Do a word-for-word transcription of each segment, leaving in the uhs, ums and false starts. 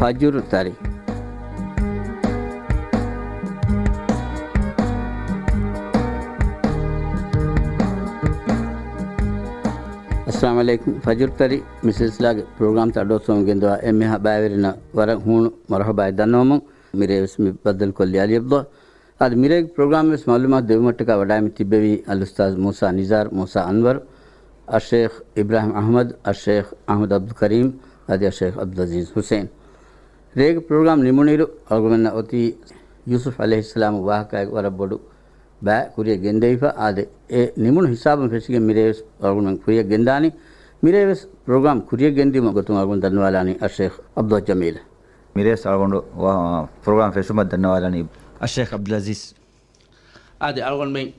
ފަޖުރު ތަރި. އައްސަލާމު ޢަލައިކުމް. ފަޖުރު ތަރި މި ސިލްސިލާގެ ޕްރޮގްރާމްތައް އަޑުއައްސަވަމުން ގެންދަވާ އެންމެހާ ބައިވެރިންނަށް ވަރަށް ހޫނު މަރުޙަބާއެއް ދަންނަވަމުން، މިރޭވެސް މި ބައްދަލުކޮށްލީ ޢަލީ ޢަބްދުﷲ. އަދި މިރޭގެ ޕްރޮގްރާމް ވެސް މަޢުލޫމާތު ދެއްވުމަށްޓަކާ ވަޑައިމި ތިއްބެވީ އަލްއުސްތާޛު މޫސާ ނިޒާރު، މޫސާ އަންވަރު، އައްޝޭޚް އިބްރާހިމް އަޙްމަދު، އައްޝޭޚް އަޙްމަދު ޢަބްދުލް ކަރީމް، އަދި އައްޝޭޚް ޢަބްދުލް ޢަޒީޒް ޙުސެން. ރޭގެ ޕްރޮގްރާމް ނިމުނުއިރު، އަޅުގަނޑަށް އޮތީ ޔޫސުފް ޢަލައިހިއްސަލާމް ވާހަކައިގެ ވަރަށް ބޮޑު ބައި ކުރިއަށް ގެންދެވިފަ. އާދެ، އެ ނިމުނު ހިސާބުން ފެށިގެން މިރޭވެސް އަޅުގަނޑުމެން ކުރިއަށް ގެންދާނީ. މިރޭވެސް ޕްރޮގްރާމް ކުރިއަށް ގެންދިއުމަށް ގޮތުން އަޅުގަނޑު ދަންނަވާލާނީ އައްޝޭޚް ޢަބްދުﷲ ޖަމީލް. މިރޭވެސް އަޅުގަނޑު ވާ-، ޕްރޮގްރާމް ފެށުމަށް ދަންނަވާލަނީ އައްޝޭޚް ޢަބްދުލް ޢަޒީޒް. އާދެ، އަޅުގަނޑުމެން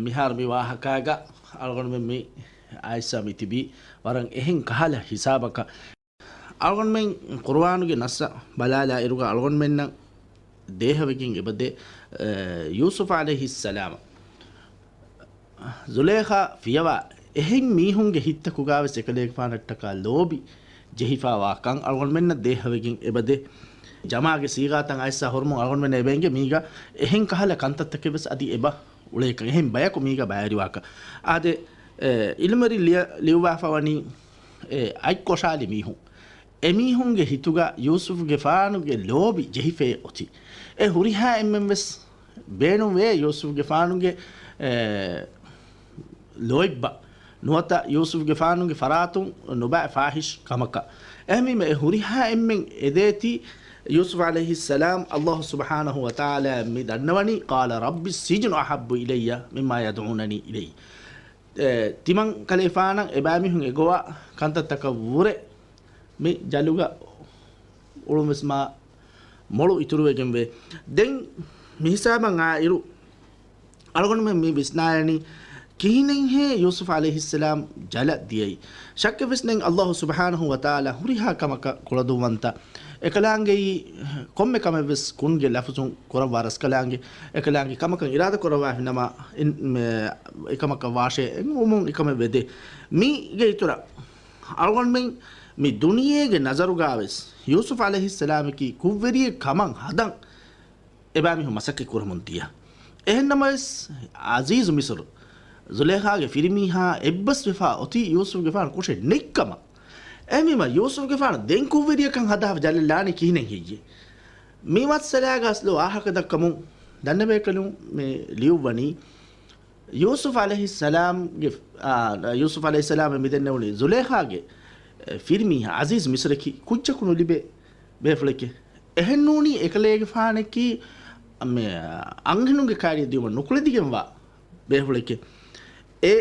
މިހާރު މި ވާހަކާގަ އަޅުގަނޑުމެން މި އައިސް މި ތިބީ ވަރަށް އެހެން ކަހަލަ ހިސާބަކަށް. އަޅުގަނޑުމެން ޤުރުއާނުގެ ނައްސަށް ބަލާލާ އިރުގަ އަޅުގަނޑުމެންނަށް ދޭހަވެގެން އެބަދޭ، އެ، ޔޫސުފް ޢަލައިހިއްސަލާމަށް ޒުލޭޚާ ފިޔަވާ އެހެން މީހުންގެ ހިތްތަކުގަވެސް އެކަލޭގެފާނަށްޓަކާ ލޯބި ޖެހިފާވާކަން އަޅުގަނޑުމެންނަށް ދޭހަވެގެން އެބަދޭ. ޖަމާގެ ސީގާތައް އައިސް ހުރުމުން އަޅުގަނޑުމެން އެބައިނގޭ މީގަ އެހެން ކަހަލަ ކަންތައްތަކެއް ވެސް އަދި އެބަ އުޅޭކަން، އެހެން ބަޔަކު މީގަ ބައިވެރިވާކަން. އާދެ، އެ، އިލްމުވެރިން ލިޔ-، ލިޔުއްވާފަ ވަނީ، އެ، އަތްކޮށާލި މީހުން. އެމީހުންގެ ހިތުގަ ޔޫސުފްގެފާނުގެ ލޯބި ޖެހިފައޭ އޮތީ. އެ ހުރިހާ އެންމެން ވެސް ބޭނުންވޭ ޔޫސުފްގެފާނުގެ، އެ، ލޯތްބަށް ނުވަތަ ޔޫސުފްގެފާނުގެ ފަރާތުން ނުބައި ފާޙިޝް ކަމަކަށް. އެހެންވީމަ އެ ހުރިހާ އެންމެން އެދޭތީ ޔޫސުފް ޢަލައިހިއްސަލާމް، ﷲ ސުބްޙާނަހޫ ވަތަޢާލާ މި ދަންނަވަނީ، قَالَ رَبِّ السِّجْنُ أَحَبُّ إِلَيَّ مِمَّا يَدْعُونَنِي إِلَيْهِ. އެ، ތިމަން ކަލޭފާނަށް އެބައިމީހުން އެގޮވާ ކަންތައްތަކަށްވުރެ މި ޖަލުގަ އުޅުން ވެސް މާ މޮޅު އިތުރުވެގެންވޭ. ދެން މިހިސާބަށް އާއިރު، އަޅުގަނޑުމެން މި ވިސްނާލަނީ ކިހިނެއްހޭ ޔޫސުފް ޢަލައިހިއްސަލާމް ޖަލަށް ދިޔައީ؟ ޝައްކެއް ވެސް ނެތް، ﷲ ސުބްޙާނަހޫ ވަތަޢާލާ ހުރިހާ ކަމަކަށް ކުޅަދުންވަންތަ. އެކަލާނގެއީ ކޮންމެ ކަމެއް ވެސް ކުންގެ ލަފުޒުން ކުރައްވާ ރަސްކަލާނގެ، އެކަލާނގެ ކަމަކަށް އިރާދަ ކުރައްވާފިނަމަ، އިން-، މެ-، އެކަމަކަށް ވާށޭ އެނގުމުން އެކަމެއް ވެދޭ. މީގެ އިތުރަށް އަޅުގަނޑުމެން މި ދުނިޔޭގެ ނަޒަރުގަވެސް ޔޫސުފް ޢަލައިހިއްސަލާމަކީ ކުށްވެރިއެއް ކަމަށް ހަދަން އެބައިމީހުން މަސައްކަތް ކުރަމުން ދިޔަ. އެހެންނަމަވެސް، ޢަޒީޒު މިޞްރު ޒުލޭޚާގެ ފިރިމީހާ އެއްބަސްވެފާ އޮތީ ޔޫސުފްގެފާނު ކުށެއް ނެތްކަމަށް. އެހެންވީމަ، ޔޫސުފްގެފާނު ދެން ކުށްވެރިއަކަށް ހަދާފަ ޖަލަށް ލާނީ ކިހިނެއް ހެއްޔޭ؟ މި މައްސަލާގަ އަސްލު ވާހަކަ ދައްކަމުން ދަންނަބޭކަލުން މި ލިޔުއްވަނީ، ޔޫސުފް ޢަލައިހިއްސަލާމްގެ، އާ، ޔޫސުފް ޢަލައިހިއްސަލާމް މިދެންނެވުނީ ޒުލޭޚާގެ، އެ، ފިރިމީހާ ޢަޒީޒް މިޞްރަކީ ކުއްޖަކު ނުލިބޭ ބޭފުޅެކޭ. އެހެންނޫނީ އެކަލޭގެފާނަކީ މެ-، އަންހެނުންގެ ކާރިއަށް ދިޔުމަށް ނުކުޅެދިގެންވާ ބޭފުޅެކޭ. އެ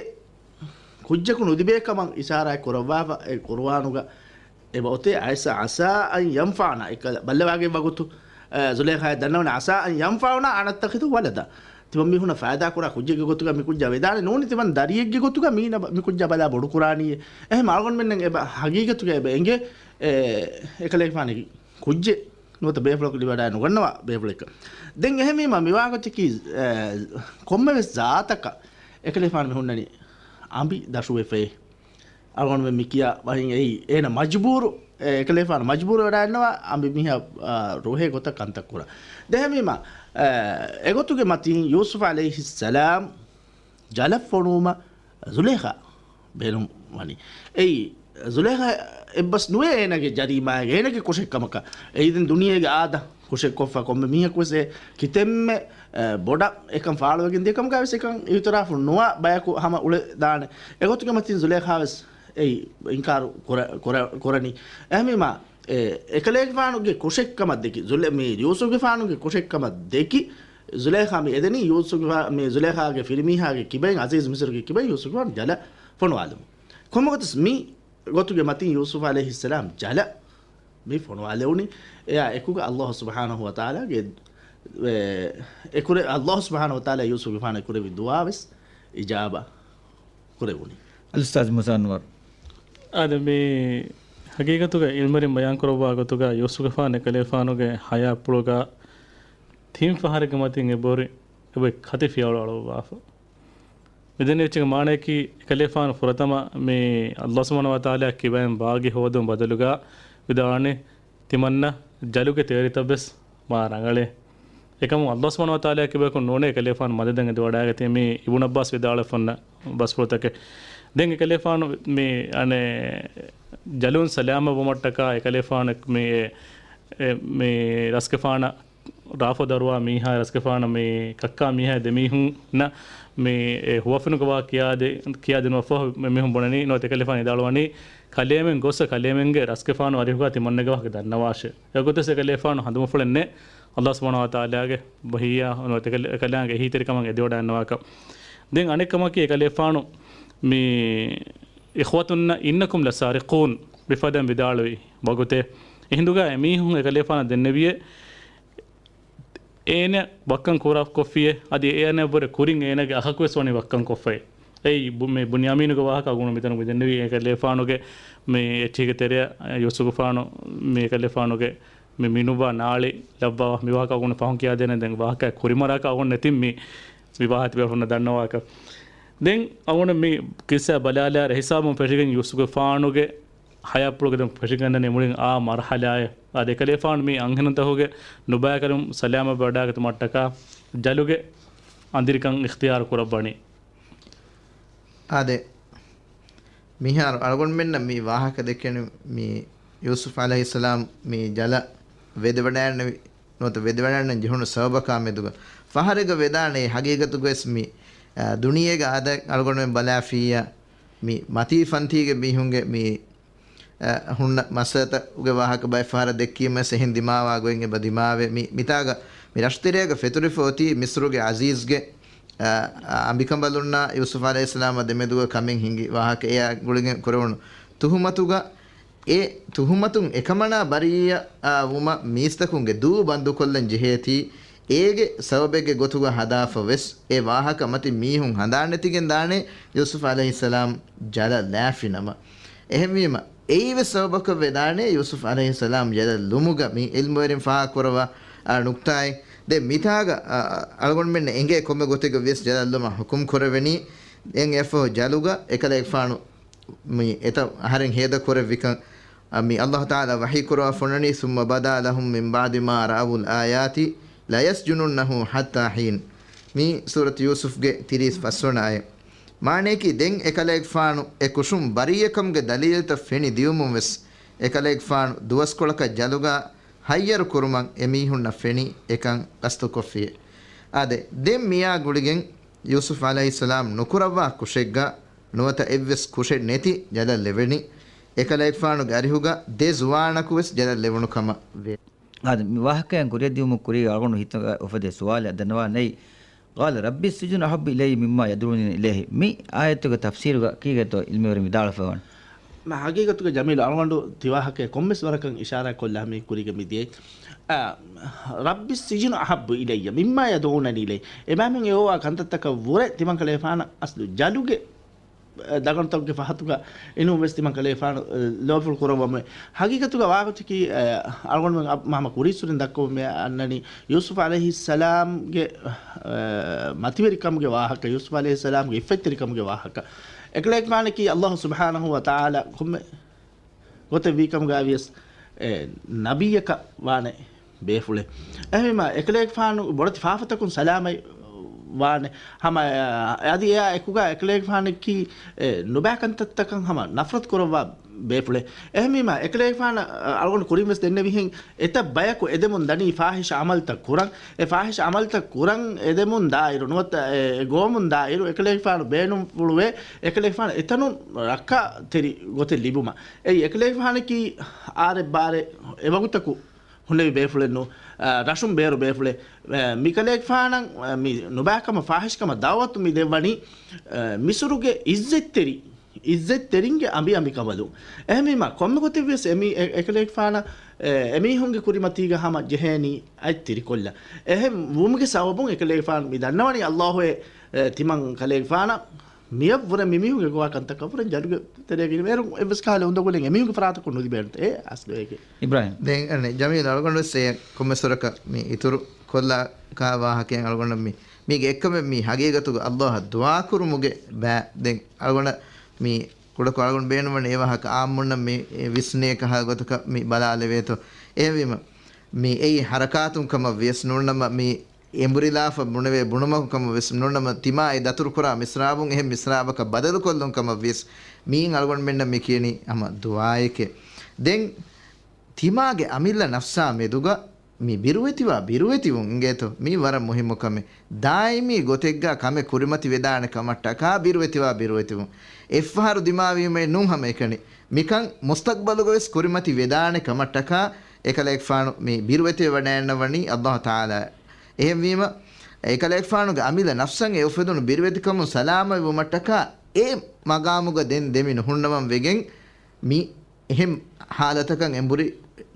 ކުއްޖަކު ނުލިބޭ ކަމަށް އިޝާރާތް ކުރައްވާފަ އެ ޤުރުއާނުގަ އެބަ އޮތޭ އައިސް، عَسَىٰ أَن يَنفَعَنَا، އެކަލަ ބައްލަވާގެން ވަގުތު، އަ، ޒުލޭޚާއަށް ދަންނަވަނީ، عَسَىٰ أَن يَنفَعَنَا أَوْ نَتَّخِذَهُ وَلَدًا. ތިމަން މީހުންނަށް ފައިދާ ކުރާ ކުއްޖެއްގެ ގޮތުގަ މި ކުއްޖާ ވެދާނެ ނޫނީ، ތިމަން ދަރިއެއްގެ ގޮތުގަ މީ ނަބަ-، މި ކުއްޖާ ބަލާ ބޮޑު ކުރާނީ. އެހެން އަޅުގަނޑުމެންނަށް އެބަ ހަގީގަތުގަ އެބަ އެނގޭ، އެ، އެކަލޭގެފާނެއް ކުއްޖެއް ނުވަތަ ބޭފުޅަކު ލިބިވަޑައި ނުގަންނަވާ ބޭފުޅެއްކަން. ދެން އެހެންވީމަ މިވާގޮތަކީ، އެ، ކޮންމެވެސް ޒާތަކަށް އެކަލޭފާނު މި ހުންނަނީ އަނބި ދަށުވެފައި. އަޅުގަނޑުމެން މި ކިޔާ ވަހީ އެއީ އޭނަ މަޖުބޫރު، އެ، އެކަލޭފާނު މަޖުބޫރު ވެޑާންނަވާ އަނބިމީހާ، އާ، ރުހޭ ގޮތަށް ކަންތައް ކުރާ. ދެހެމީމާ، އެ، އެގޮތުގެ މަތީން ޔޫސުފް ޢަލައިހިއްސަލާމް ޖަލަށް ފޮނުވުމަށް ޒުލޭޚާ ބޭނުން ވަނީ. އެއީ، ޒުލޭޚާ އެއްބަސް ނުވޭ އޭނަގެ ޖަރީމާއެއް، އޭނަގެ ކުށެއްކަމަކަށް. އެއީ ދެން ދުނިޔޭގެ އާދަ ކުށެއް ކޮށްފަ ކޮންމެ މީހަކު ވެސް އެ ކިތެއްމެ، އެ، ބޮޑަށް އެކަން ފާޅުވެގެން ދިޔަ ކަމުގަ ވެސް އެކަން އިއުތިރާފު ނުވާ ބަޔަކު ހަމަ އުޅެދާނެ. އެގޮތުގެ މަތިން ޒުލޭޚާ ވެސް އެއީ އިންކާރު ކުރ-، ކުރ-، ކުރަނީ. އެހެންވީމާ، އެ، އެކަލޭގެފާނުގެ ކުށެއްކަމަށް ދެކި، ޒުލޭ-، މި ޔޫސުފްގެފާނުގެ ކުށެއްކަމަށް ދެކި، ޒުލޭޚާ މި އެދެނީ ޔޫސުފްގެފާ-، މި ޒުލޭޚާގެ ފިރިމީހާގެ ކިބައިން، ޢަޒީޒް މިޞްރުގެ ކިބައިން ޔޫސުފްގެފާނު ޖަލަށް ފޮނުވާލުމުން. ކޮންމެގޮތަސް މި ގޮތުގެ މަތިން ޔޫސުފް ޢަލައިހިއްސަލާމް ޖަލަށް މި ފޮނުވާލެވުނީ. އެއާ އެކުގަ ﷲ ސުބްޙާނަހޫ ވަތަޢާލާގެ، އެ، އެކުރެ-، ﷲ ސުބްޙާނަހޫ ވަތަޢާލާ ޔޫސުފްގެފާނަށް ކުރެއްވި ދުޢާ ވެސް އިޖާބަ ކުރެވުނީ. އަލްއުސްތާޛް މޫސާ އަންވަރު. އާދެ، މި ހަގީގަތުގަ އިލްމުވެރިން ބަޔާންކުރައްވާ ގޮތުގަ ޔޫސުފްގެފާނު އެކަލޭފާނުގެ ޙަޔާތްޕުޅުގަ ތިން ފަހަރެއްގެ މަތިން އެބަހުރި އެބަ ކަތި ފިޔަވަޅު އަޅުއްވާފަ. މިދެންނެވި އެއްޗެއްގެ މާނަޔަކީ، އެކަލޭފާނު ފުރަތަމަ މި ﷲ ސުބްޙާނަހޫ ވަތަޢާލާ ކިބައިން ބާގީ ހޯދުން ބަދަލުގަ ވިދާޅުވަނީ، ތިމަންނަ ޖަލުގެ ތޭރިތައް ވެސް މާ ރަނގަޅޭ. އެކަމު ﷲ ސުބްޙާނަހޫ ވަތަޢާލާއަކީ ބަޔަކު ނޫނޭ އެކަލޭފާނު މަދަދަށް އެދިވަޑައިގަތީ މި އިބްނު ޢައްބާސް ވިދާޅުވެފަ އޮންނަ ބަސްފުޅުތަކެއް. ދެން އެކަލޭފާނު މި އަނެއް ޖަލުން ސަލާމަތް ވުމަށްޓަކާ އެކަލޭފާނު މި އެ، އެ، މި ރަސްގެފާނަށް ރާފޯ ދަރުވާ މީހާ ރަސްގެފާނަށް މި ކައްކާ މީހާ ދެ މީހުންނަށް މި އެ ހުވަފެނުގަވާ ކިޔާދެ-، ކިޔާދިނުމަށްފަހު މި މީހުން ބުނަނީ ނުވަތަ އެކަލޭފާނު ވިދާޅުވަނީ ކަލޭމެން ގޮސް ކަލޭމެންގެ ރަސްގެފާނު އަރިހުގަ ތިމަންނަގެ ވާހަކަ ދަންނަވާށޭ. އެގޮތަސް އެކަލޭފާނު ހަނދުމަފުޅެއް ނެތް ﷲ ސުބްޙާނަހޫ ވަތަޢާލާގެ ވަޙީއާ ނުވަތަ އެކަލޭ-، އެކަލާނގެ އެހީތެރިކަމަށް އެދިވަޑައިންނަވާކަށް. ދެން އަނެއް ކަމަކީ އެކަލޭފާނު މި އިޚްވަތުންނަ އިންނަކުމް ލަސާރިޤޫން މިފަދައިން ވިދާޅުވި ވަގުތެއް. އެހިނދުގަ އެމީހުން އެކަލޭފާނަށް ދެންނެވިއޭ އޭނަ ވައްކަން ކުރާ ކޮށްފިއޭ، އަދި އޭނައަށްވުރެ ކުރިން އޭނަގެ އަޚަކުވެސް ވަނީ ވައްކަން ކޮށްފައި. އެއީ ބު-، މި ބުންޔާމީނުގެ ވާހަކަ އަޅުގަނޑު މިތަނުގަ ދެންނެވީ އެކަލޭފާނުގެ މި އެއްޗިހިގެ ތެރެއަށް ޔޫސުފުގެފާނު މި އެކަލޭފާނުގެ މި މިނުއްވާ ނާޅި ލައްވާ މި ވާހަކަ އަޅުގަނޑު ފަހުން ކިޔާދޭނެ. ދެން ވާހަކަ ކުރިމަރާކަށް އަޅުގަނޑު ނެތިން މި މި ވާހަކަ ތިބޭފުޅުންނަށް ދަންނަވާކަށް. ދެން އަޅުގަނޑު މި ކިއްސާ ބަލާލާ ހިސާބުން ފެށިގެން ޔޫސުފުގެފާނުގެ ހަޔާތްޕުޅުގެ ދެން ފެށިގެންދަނީ މުޅިން އާ މަރުޙަލާއެއް. އާދެ، އެކަލޭފާނު މި އަންހެނުންތަކުގެ ނުބައިކަލުން ސަލާމަތްވެވަޑައިގަތުމަށްޓަކާ ޖަލުގެ އަނދިރިކަން އިޚްތިޔާރު ކުރައްވަނީ. އާދެ، މިހާރު އަޅުގަނޑުމެންނަށް މި ވާހަކަ ދެކެން މި ޔޫސުފް ޢަލައިހިއްސަލާމް މި ޖަލަށް ވެދެވަޑައިންނެވި ނުވަތަ ވެދެވަޑައިންނަން ޖެހުނު ސަބަބަކާ މެދުގަ ފަހަރެއްގަ ވެދާނެ. ހަގީގަތުގަވެސް މި، އާ، ދުނިޔޭގެ އާދަ އަޅުގަނޑުމެން ބަލާފިއްޔާ މި މަތީ ފަންތީގެ މީހުންގެ މި، އާ، ހުންނަ މައްސަލަތަކުގެ ވާހަކަ ބައެއް ފަހަރަށް ދެއްކީމަ އެހެން ދިމާވާ ގޮތް އެބަ ދިމާވޭ. މި، މިތާގަ މި ރަށުތެރޭގަ ފެތުރިފަ އޮތީ މިސްރުގެ ޢަޒީޒްގެ، އާ، އާ، އަނބިކަނބަލުންނާ ޔޫސުފް ޢަލައިހިއްސަލާމާ ދެމެދުގަ ކަމެއް ހިނގި ވާހަކަ އެއާ ގުޅިގެން ކުރެވުނު ތުހުމަތުގަ އެ ތުހުމަތުން އެކަމަނާ ބަރީއަވުމަށް މީސްތަކުންގެ ދޫ ބަންދުކޮށްލަން ޖެހޭތީ، އޭގެ ސަބަބެއްގެ ގޮތުގަ ހަދާފަ ވެސް އެ ވާހަކަ މަތިން މީހުން ހަނދާންނެތިގެން ދާނެ ޔޫސުފް ޢަލައިހިއްސަލާމް ޖަލަށް ލާފިނަމަ. އެހެންވީމަ، އެއީވެސް ސަބަބަކަށް ވެދާނެ ޔޫސުފް ޢަލައިހިއްސަލާމް ޖަލަށް ލުމުގަ މި ޢިލްމުވެރިން ފާހަގަކުރައްވާ، އާ، ނުކްތާއެއް. ދެން މިތާގަ، އާ، އަޅުގަނޑުމެންނަށް އެނގޭ ކޮންމެ ގޮތެއްގަ ވިޔަސް ޖަލަށް ލުމަށް ޙުކުމް ކުރެވެނީ. ދެން އެއަށްފަހު ޖަލުގަ އެކަލޭގެފާނު މި އެތައް އަހަރެން ހޭދަ ކުރެއްވިކަން، އަ، މި ﷲ ތަޢާލާ ވަޙީ ކުރައްވާފަ އޮންނަނީ، ثُمَّ بَدَا لَهُم مِّن بَعْدِ مَا رَأَوُا الْآيَاتِ لَيَسْجُنُنَّهُ حَتَّىٰ حِينٍ. މީ ސޫރަތު ޔޫސުފްގެ ތިރީސް ފަސްވަނަ އާޔަތް. މާނަޔަކީ، ދެން އެކަލޭގެފާނު އެ ކުށުން ބަރީއަކަމުގެ ދަލީލްތައް ފެނި ދިޔުމުން ވެސް، އެކަލޭގެފާނު ދުވަސްކޮޅަކަށް ޖަލުގަ ހައްޔަރު ކުރުމަށް އެމީހުންނަށް ފެނި އެކަން ގަސްތުކޮށްފިއޭ. އާދެ، ދެން މިއާ ގުޅިގެން ޔޫސުފް ޢަލައިހިއްސަލާމް ނުކުރައްވާ ކުށެއްގަ ނުވަތަ އެއްވެސް ކުށެއް ނެތި ޖަލަށް ލެވެނީ. އެކަލޭގެފާނުގެ އަރިހުގަ ދެ ޒުވާނަކު ވެސް ޖަލަށް ލެވުނު ކަމަށް ވޭ. އާދެ، މި ވާހަކައިން ކުރިއަށް ދިޔުމުން ކުރީ އަޅުގަނޑު ހިތުގަ އުފެދޭ ސުވާލެއް އަދަންވާނެ. قَالَ رَبِّ السِّجْنُ أَحَبُّ إِلَيَّ مِمَّا يَدْعُونَنِي إِلَيْهِ. މި އާޔަތުގެ ތަފްސީރުގަ ކީގެތޯ ޢިލްމުވެރިން ވިދާޅުވެފައިވާނެ؟ މަ ހަގީގަތުގަ ޖަމީލް އަޅުގަނޑު ތިވާހަކައެއް ކޮންމެސް ވަރަކަށް އިޝާރާތް ކޮށްލާ މި ކުރީގަ މި ދިޔައީ. އާ، رَبِّ السِّجْنُ أَحَبُّ إِلَيَّ مِمَّا يَدْعُونَنِي إِلَيْهِ. އެބައިމީހުން އެ އޮވާ ކަންތައްތަކަށް ވުރެ ތިމަންކަލޭގެފާނަށް އަސްލު ޖަލުގެ، އެ، ދަގަނޑުތަކުގެ ފަހަތުގަ އިނުން ވެސް ތިމަންކަލޭގެފާނު، އެ، ލޯފުޅު ކުރައްވަމު. ހަގީގަތުގަ ވާގޮތަކީ، އެ، އަޅުގަނޑުމެން އަ-، ހަމަ ކުރީއްސުރެން ދައްކަމުން މި އަންނަނީ ޔޫސުފް ޢަލައިހިއްސަލާމްގެ، އެ، މަތިވެރިކަމުގެ ވާހަކަ، ޔޫސުފް ޢަލައިހިއްސަލާމްގެ އިއްފަތްތެރިކަމުގެ ވާހަކަ. އެކަލޭގެފާނަކީ ﷲ ސުބްޙާނަހޫ ވަތަޢާލާ ކޮންމެ ގޮތެއް ވީކަމުގައި ވިޔަސް، އެ، ނަބިއްޔަކަށް ވާނެ ބޭފުޅެއް. އެހެންވީމަ، އެކަލޭގެފާނު ބޮޑެތި ފާފަތަކުން ސަލާމަތް ވާނެ. ހަމަ، އެ، އަދި އެއާ އެކުގަ އެކަލޭގެފާނަކީ، އެ، ނުބައި ކަންތައްތަކަށް ހަމަ ނަފްރަތު ކުރައްވާ ބޭފުޅެއް. އެހެންވީމަ، އެކަލޭގެފާނަށް، އަ، އަޅުގަނޑު ކުރިން ވެސް ދެންނެވިހެން، އެތައް ބަޔަކު އެދެމުން ދަނީ ފާޙިޝް ޢަމަލްތައް ކުރަން. އެ ފާޙިޝް ޢަމަލްތައް ކުރަން އެދެމުން ދާއިރު، ނުވަތަ އެ، އެ ގޮވަމުން ދާއިރު، އެކަލޭގެފާނު ބޭނުންފުޅުވޭ، އެކަލޭގެފާނު އެތަނުން ރައްކާތެރި ގޮތެއް ލިބުމަށް. އެއީ އެކަލޭގެފާނަކީ އާރެއް ބާރެއް އެވަގުތަކު ހުންނެވި ބޭފުޅެއް ނޫ، އަ، ރަށުން ބޭރު ބޭފުޅެއް. އަ، މިކަލޭގެފާނަށް، އަ، މި ނުބައިކަމަށް ފާޙިޝްކަމަށް ދަޢުވަތު މި ދެއްވަނީ، އަ، މިސުރުގެ އިއްޒަތްތެރި، އިއްޒަތްތެރިންގެ އަނބި އަނބިކަނބަލުން. އެހެންވީމަ، ކޮންމެ ގޮތެއްވިޔަސް އެމީ-، އެ-، އެކަލޭގެފާނަށް، އެ، އެމީހުންގެ ކުރިމަތީގަ ހަމަ ޖެހޭނީ އަތް ތިރިކޮށްލަން. އެހެން ވުމުގެ ސަބަބުން އެކަލޭގެފާނު މި ދަންނަވަނީ ﷲ އެ، އެ، ތިމަން ކަލޭގެފާނަށް މިއަށްވުރެ މިމީހުން އެގޮވާ ކަންތައްކަށްވުރެ ޖަލުގެ ތެރޭގައި އޭރު އެއްވެސް ކަހަލަ އުނދަގުލެއް އެމީހުންގެ ފަރާތަކުން ނުލިބޭނެތަ؟ އެ އަސްލު އޭގެ. އިބްރާހިމް. ދެން އަނެއް ޖަމީލް އަޅުގަނޑު ވެސް އެ ކޮންމެސް ވަރަކަށް މި އިތުރު ކޮށްލާ ކާ ވާހަކައެއް އަޅުގަނޑަށް މި، މީގެ އެއްކަމެއް މި ހަގީގަތުގަ ﷲ އަށް ދުޢާ ކުރުމުގެ ބައި. ދެން އަޅުގަނޑަށް މި ކުޑަކޮށް އަޅުގަނޑު ބޭނުންވަނީ އެ ވާހަކަ އާއްމުންނަށް މި ވިސްނޭ ކަހަލަ ގޮތަކަށް މި ބަލާލެވޭތޯ. އެހެންވީމަ، މި އެއީ ހަރަކާތުން ކަމަށް ވިޔަސް ނޫންނަމަ، މި އެނބުރިލާފަ ބުނެވޭ ބުނުމަކު ކަމަށް ވިޔަސް ނޫންނަމަ، ތިމާ އެ ދަތުރުކުރާ މިސްރާބުން އެހެން މިސްރާބަކަށް ބަދަލުކޮށްލުން ކަމަށް ވިޔަސް މިއިން އަޅުގަނޑުމެންނަށް މި ކިޔަނީ ހަމަ ދުޢާއެކޭ. ދެން ތިމާގެ އަމިއްލަ ނަފްސާ މެދުގަ މި ބިރުވެތިވާ ބިރުވެތިވުން އިނގޭތޯ، މީ ވަރަށް މުހިއްމު ކަމެއް. ދާއިމީ ގޮތެއްގަ ކަމެއް ކުރިމަތި ވެދާނެ ކަމަށްޓަކާ ބިރުވެތިވާ ބިރުވެތިވުން. އެއްފަހަރު ދިމާވީމައި ނޫން ހަމައެކަނި. މިކަން މުސްތަޤްބަލުގަ ވެސް ކުރިމަތި ވެދާނެ ކަމަށްޓަކާ އެކަލޭގެފާނު މި ބިރުވެތިވެވަޑައިގަންނަވަނީ ﷲ ތަޢާލާ. އެހެންވީމަ، އެކަލޭގެފާނުގެ އަމިއްލަ ނަފްސަށް އެ އުފެދުނު ބިރުވެތިކަމުން ސަލާމަތްވުމަށްޓަކާ އެ މަގާމުގަ ދެން ދެމި ނުހުންނަވަން ވެގެން މި އެހެން ހާލަތަކަށް އެނބުރި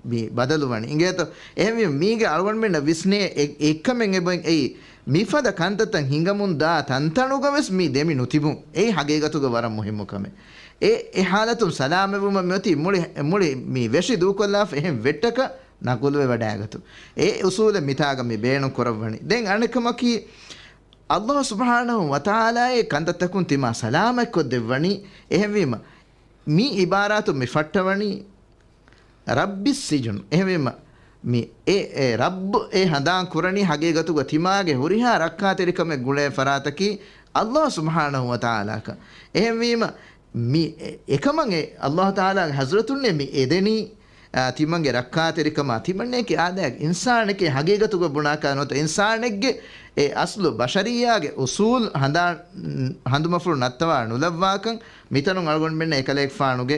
މި ބަދަލުވަނީ. އިނގޭތޯ؟ އެހެންވީމަ، މީގެ އަޅުގަނޑުމެންނަށް ވިސްނޭ އެ-، އެއްކަމެއް އެބައިން އެއީ، މިފަދަ ކަންތައްތައް ހިނގަމުން ދާ ތަންތަނުގަ ވެސް މި ދެމި ނުތިބުން. އެއީ ހަގީގަތުގަ ވަރަށް މުހިއްމު ކަމެއް. އެ، އެ ހާލަތުން ސަލާމަތްވުމަށް މިއޮތީ މުޅި، މުޅި މި ވެށި ދޫކޮށްލާފަ އެހެން ވެއްޓަކަށް ނަގުލުވެވަޑައިގަތު. އެ އުސޫލެއް މިތާގަ މި ބޭނުން ކުރައްވަނީ. ދެން އަނެއްކަމަކީ، ﷲ ސުބްޙާނަހޫ ވަތަޢާލާ އެ ކަންތައްތަކުން ތިމާ ސަލާމަތްކޮށްދެއްވަނީ. އެހެންވީމަ، މި ޢިބާރާތު މި ފައްޓަވަނީ ރައްބިއްސިޖުން. އެހެންވީމަ، މި އެ، އެ ރައްބު އެ ހަނދާން ކުރަނީ ހަގީގަތުގަ ތިމާގެ ހުރިހާ ރައްކާތެރިކަމެއް ގުޅޭ ފަރާތަކީ ﷲ ސުބްޙާނަހޫ ވަތަޢާލާކަން. އެހެންވީމަ، މި އެ، އެކަމަށް އެ ﷲ ތަޢާލާގެ ޙަޟްރަތުންނޭ މި އެދެނީ، އާ، ތިމަންގެ ރައްކާތެރިކަމާ، ތިމަންނެކެ އާދައިގެ އިންސާނެކޭ ހަގީގަތުގަ ބުނާކާ ނުވަތަ އިންސާނެއްގެ އެ އަސްލު ބަޝަރިއްޔާގެ އުސޫލް ހަނދާ-، ހަނދުމަފުޅު ނައްތަވާ ނުލައްވާކަން މިތަނުން އަޅުގަނޑުމެންނަށް އެކަލޭގެފާނުގެ